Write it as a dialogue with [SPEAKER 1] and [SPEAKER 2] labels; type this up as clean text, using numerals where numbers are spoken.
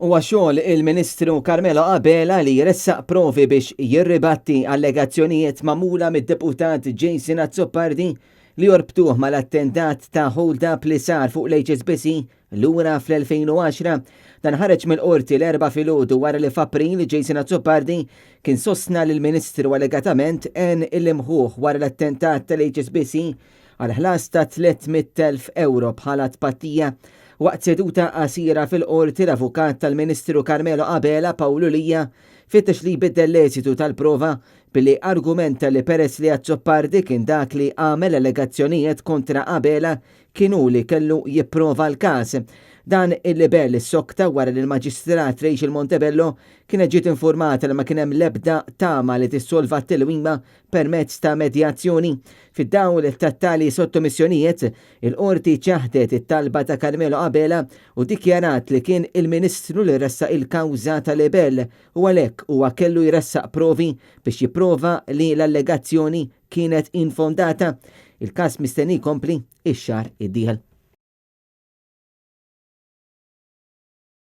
[SPEAKER 1] Huwa xogħol il-Ministru Carmelo Abela li jressaq provi biex jirribatti allegazzjonijiet magħmula mid-Deputat Jason Azzopardi li jorbtuh mal-attentat ta' hold-up li sar fuq l-HSBC lura fl-2010. Dan ħareġ mill-Qorti l-Erbgħa filgħodu wara li f'April Jason Azzopardi kien sostna li l-Ministru allegatament għen il-imħuħ wara l-attentat tal-HSBC għal ħlas ta' 300,000 ewro bħala tpattija. Waqt seduta qasira fil-Qorti l-Avukat tal-Ministru Carmelo Abela Pawlu Lia fittex li jbiddel l-eżitu tal-prova billi argumenta li peress li Azzopardi kien dak li għamel allegazzjonijiet kontra Abela kien hu li kellu jipprova l-każ. Dan il-libell issokta wara li l-Maġistrat Rachel Montebello kienet ġiet infurmata li ma kien hemm l-ebda tama li tissolva t-tilwima permezz ta' medjazzjoni. Fid-dawl ta' tali sottomissjonijiet, il-Qorti ċaħdet it-talba ta' Carmelo Abela u ddikjarat li kien il-Ministru li ressaq il-kawża ta' libell u għalhekk huwa kellu jressaq provi biex jipprova li l-allegazzjoni kienet infondata. Il-każ mistenni jkompli x-xahar id-dieħel.